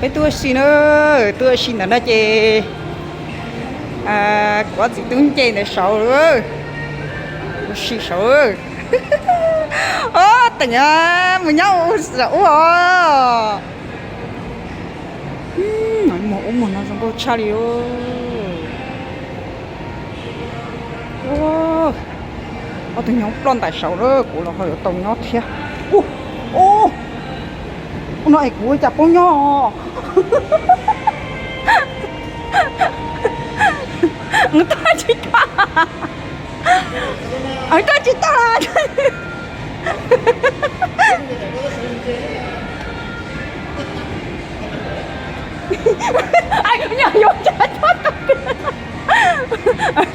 Peb tuaj ua si na, tuaj ua si ntawm no ces kuv ob txiv tub nce ntawd saud, ua si saud. Ob teem mus nyob ub os. Muag ub muag no zoo nkauj tshaj li. Ob tug nyob ploj ntais saud lawm, kuv los ho yuav tau nyob thiab. Ub, ub, ub no es kuv ua cas poob nyob. Tsis tau, tsis tau. Ai, nyuam yuav tsa tsob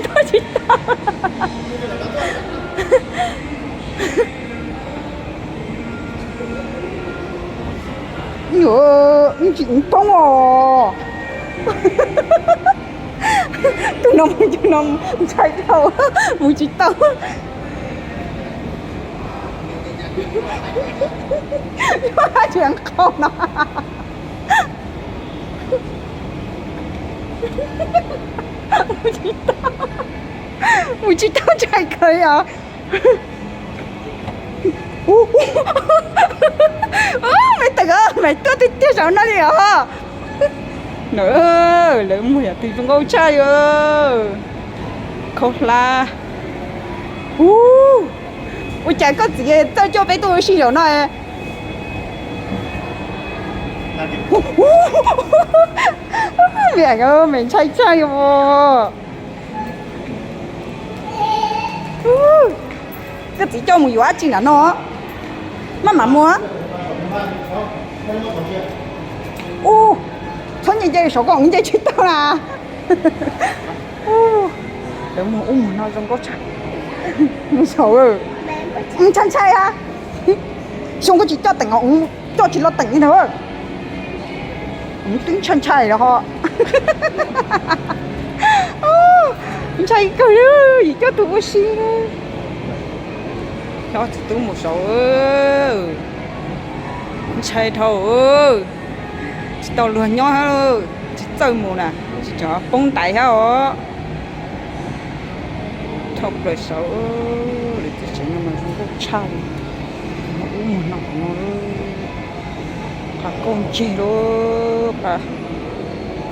tau, tsis tau. Ntsis poob os. Tus no mus tus no ntshai dhau, mus tsis tau. Tsis qhov no. Mus tsis tau, ntshai kawg os. Me teem, me tuaj tiag tiag saum no li os. Lawv muag yam twg zoo nkauj tshaj li. Khaub hlab. Ua cas koj txiv txawj coj peb tuaj ua si zaum no? Me ntshai tshaj li os. Koj txiv coj mus yuav dab tsi nram no? Maj mam mus. Ub, txhob nce nce saud, koj nce tsis tau na. Lawv muag ub muag no zoo nkauj tshaj. Mus saud, ntshai ntshai a. Xyoo koj tsis coj teem os, coj tsis los teem li ntawd. Twb ntshai ntshai los ho. Ntshai kawg li, yim coj tus ua si. Ob txiv tub mus saud, ntshai dhau. Tsis tau luag nyob, tsis txawj mus na, tsis tseem poob ntais thiab os. Dhau plaws saud, lawv txiv tsev no mas zoo nkauj tshaj li. Muag ub muag no, qhov no, qhov kauj ntseg lawm, qhov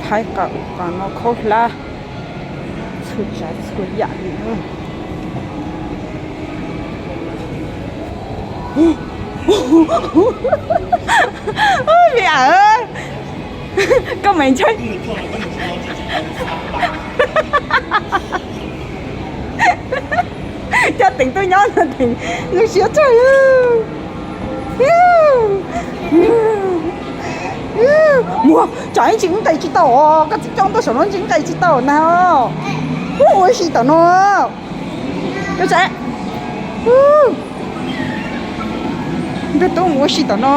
thaib qhov ub qhov no khaub hlab, txhua tsav txhua yam li. Me a, koj me ntshai. Coj teem tuaj nyob no teem zoo siab tshaj. Muag, tsam ib ntsis wb nqis tsis tau os, koj txiv coj tuaj saum no ib ntsis wb nqis tsis tau na. Ub, ua si tom no. Ntuj tub, mus ua si tom no.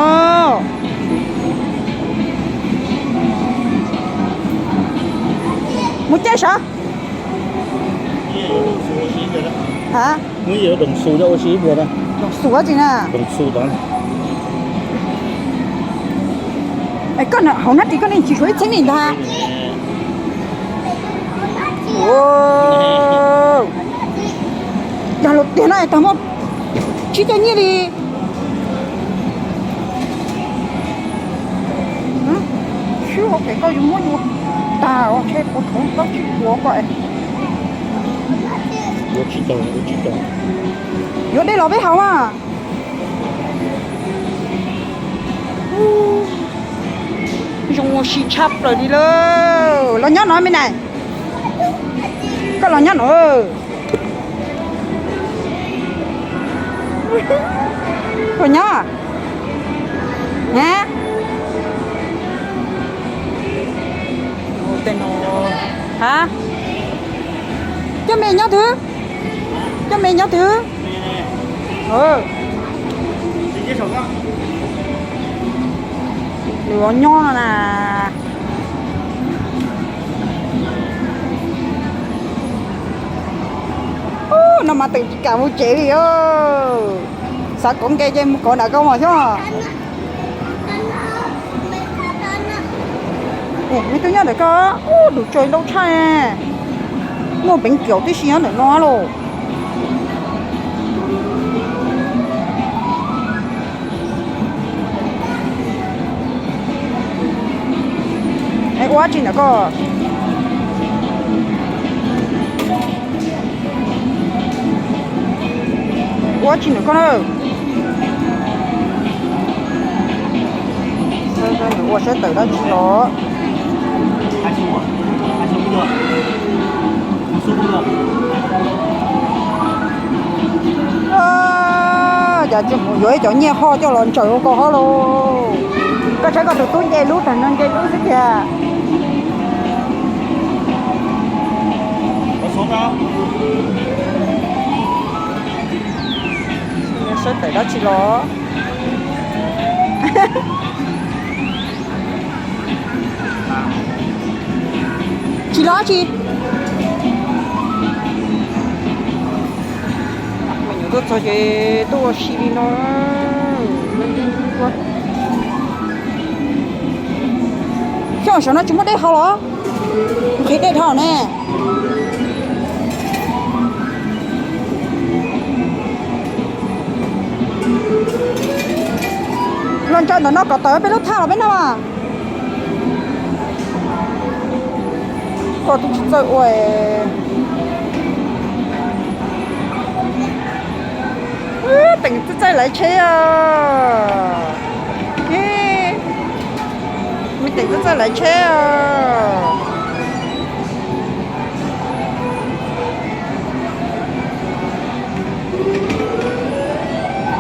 Mus caij sav. Ha? Doom xu dab tsi na? Es koj hauv hnab ris koj nej tsis suav ib txheeb li ntag. Yog lus tiag no es tag muaj tsib caug nyiaj li. Sib hauv pem koj yuav muab yuav tag, tshe puas thoob koj tsis puav koj. Yuav dej los peb haus mas. Zoo ua si tshaj plaws li lawm. Los nyob no me na. Koj los nyob no. Koj nyob. Ha? Coj me nyob twg? Coj me nyob twg? Nws nyob no na. No mas teem tsis kam mus tsev li os. Xav kov nqe ces mus kov nram koj mos xyov. Me tub nyob ntawm ko, ub, nws tsev ntau tshaj. Muaj peev kaum tib si nyob ntawm no lauj. Es ua tsi ntawm ko? Ua tsi ntawm ko na? Ua sab tawm dab tsi los? Cas tsis mus yuav ib cov nyiaj ho coj los ntsaws ua ko hov lauj. Koj saib koj tus tub nce lub tag no nce lub xwb tiag. Sab tawm dab tsi los? Tsis los tsis. Me nyuam tuaj txog ces tuaj ua si li no. Xyov saum no tsis muaj dej haus los? Nqhis dej dhau ne. Los ntsaws ntawm no kom tawm peb lub thaj los peb noj mas. Koj twb tsis txawj ua. Teem txaij txaij laiv tsheb os. Me teem txaij txaij laiv tsheb os.